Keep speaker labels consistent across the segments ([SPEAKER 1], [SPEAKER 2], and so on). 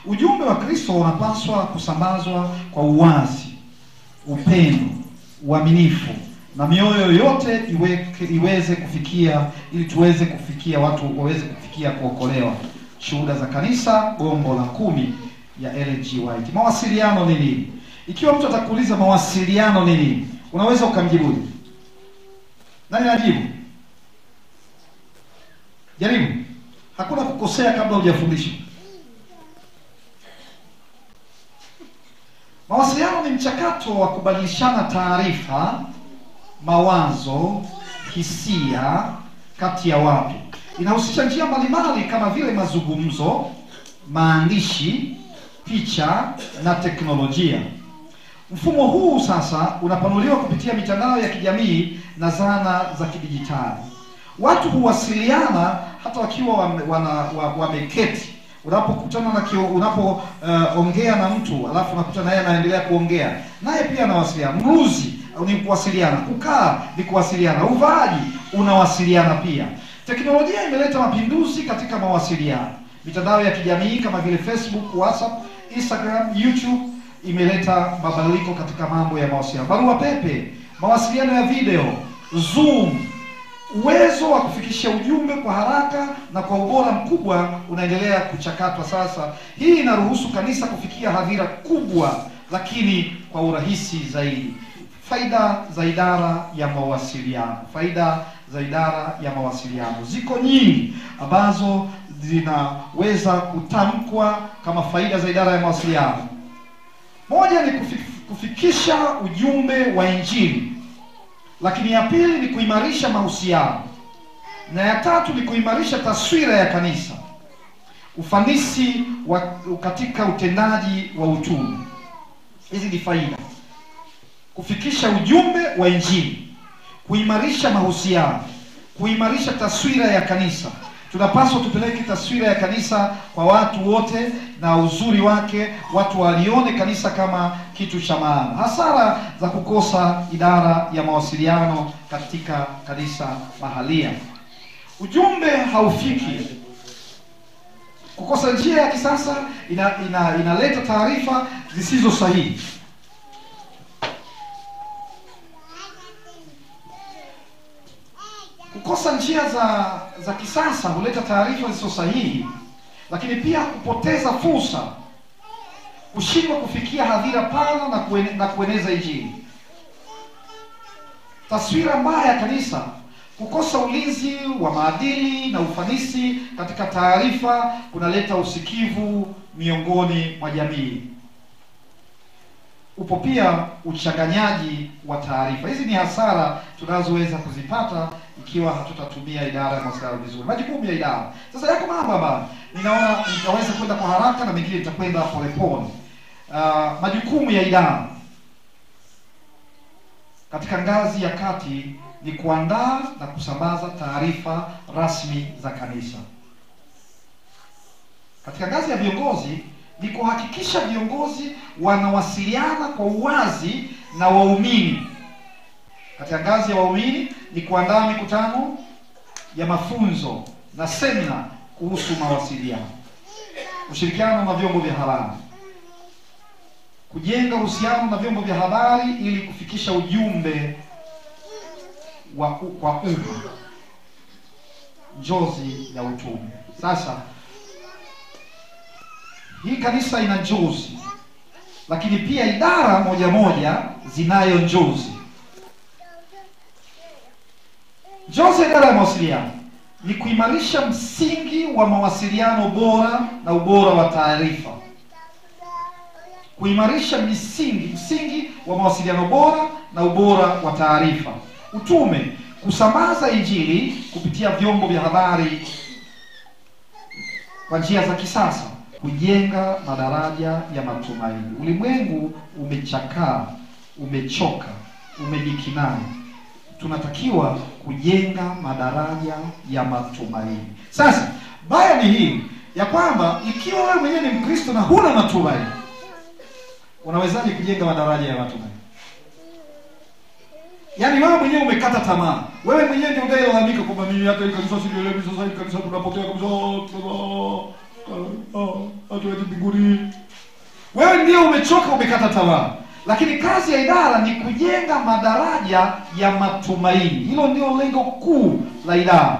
[SPEAKER 1] Ujumbe wa Kristo unapaswa kusambazwa kwa uwazi, upendo, uaminifu na mioyo yote iweze kufikia, ili tuweze kufikia watu waweze kufikia kuokolewa. Shuhuda za Kanisa, gombo la 10 ya Ellen G. White. Mawasiliano ni nini? Ikiwa mtu atakuuliza mawasiliano ni nini, unaweza ukamjibu? Nani anajibu? Jaribu. Hakuna kukosea kabla hujafundishwa. Mawasiliano ni mchakato wa kubadilishana taarifa, mawazo, hisia kati ya watu. Inahusisha njia mbalimbali kama vile mazungumzo, maandishi, picha na teknolojia. Mfumo huu sasa unapanuliwa kupitia mitandao ya kijamii na zana za kidijitali. Watu huwasiliana hata wakiwa wameketi. Unapokutana na unapoongea na mtu alafu unakuta naye anaendelea kuongea, naye pia anawasiliana. Mruzi ni kuwasiliana, kukaa ni kuwasiliana, uvaaji unawasiliana pia. Teknolojia imeleta mapinduzi katika mawasiliano. Mitandao ya kijamii kama vile Facebook, WhatsApp, Instagram, YouTube imeleta mabadiliko katika mambo ya mawasiliano. Barua pepe, mawasiliano ya video, Zoom, uwezo wa kufikisha ujumbe kwa haraka na kwa ubora mkubwa unaendelea kuchakatwa sasa. Hii inaruhusu kanisa kufikia hadhira kubwa, lakini kwa urahisi zaidi. Faida za idara ya mawasiliano. Faida za idara ya mawasiliano ziko nyingi ambazo zinaweza kutamkwa kama faida za idara ya mawasiliano. Moja ni kufikisha ujumbe wa Injili. Lakini ya pili ni kuimarisha mahusiano. Na ya tatu ni kuimarisha taswira ya kanisa. Ufanisi katika utendaji wa utume. Hizi ni faida. Kufikisha ujumbe wa Injili, kuimarisha mahusiano, kuimarisha taswira ya kanisa. Tunapaswa tupeleke taswira ya kanisa kwa watu wote na uzuri wake, watu walione kanisa kama kitu cha maana. Hasara za kukosa idara ya mawasiliano katika kanisa mahalia. Ujumbe haufiki. Kukosa njia ya kisasa inaleta taarifa zisizo sahihi. Kukosa njia za kisasa huleta taarifa zisizo sahihi, lakini pia kupoteza fursa, kushindwa kufikia hadhira pana na kueneza Injili. Taswira mbaya ya kanisa, kukosa ulinzi wa maadili na ufanisi katika taarifa kunaleta usikivu miongoni mwa jamii. Upo pia uchanganyaji wa taarifa. Hizi ni hasara tunazoweza kuzipata ikiwa hatutatumia idara ya mawasiliano vizuri. Majukumu ya idara. Sasa yako mambo ambayo ninaona nitaweza kwenda kwa haraka na mengine nitakwenda polepole. Majukumu ya idara katika ngazi ya kati ni kuandaa na kusambaza taarifa rasmi za kanisa. Katika ngazi ya viongozi ni kuhakikisha viongozi wanawasiliana kwa uwazi na waumini. Katika ngazi ya waumini ni kuandaa mikutano ya mafunzo na semina kuhusu mawasiliano, ushirikiano na vyombo vya habari, kujenga uhusiano na vyombo vya habari ili kufikisha ujumbe kwa umma. Njozi ya utume. Sasa hii kanisa ina njozi, lakini pia idara moja moja zinayo njozi. Njozi ya idara ya mawasiliano ni kuimarisha msingi wa mawasiliano bora na ubora wa taarifa. Kuimarisha msingi wa mawasiliano bora na ubora wa taarifa. Utume, kusambaza Injili kupitia vyombo vya habari kwa njia za kisasa, kujenga madaraja ya matumaini. Ulimwengu umechakaa, umechoka, umejikinai. Tunatakiwa kujenga madaraja ya matumaini. Sasa baya ni hii ya kwamba ikiwa wewe mwenyewe ni Mkristo na huna matumaini, unawezaje kujenga madaraja ya matumaini? Yaani wewe mwenyewe umekata tamaa. Wewe mwenyewe ndio unayelalamika kwamba mimi hata kanisa sielewi, sasa hivi kanisa tunapotea kabisa. Hatuendi mbinguni. Wewe ndio umechoka, umekata tamaa. Lakini kazi ya idara ni kujenga madaraja ya matumaini. Hilo ndio lengo kuu la idara.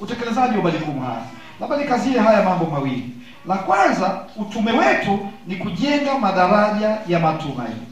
[SPEAKER 1] Utekelezaji wa majukumu haya, labda nikazie haya mambo mawili. La kwanza, utume wetu ni kujenga madaraja ya matumaini.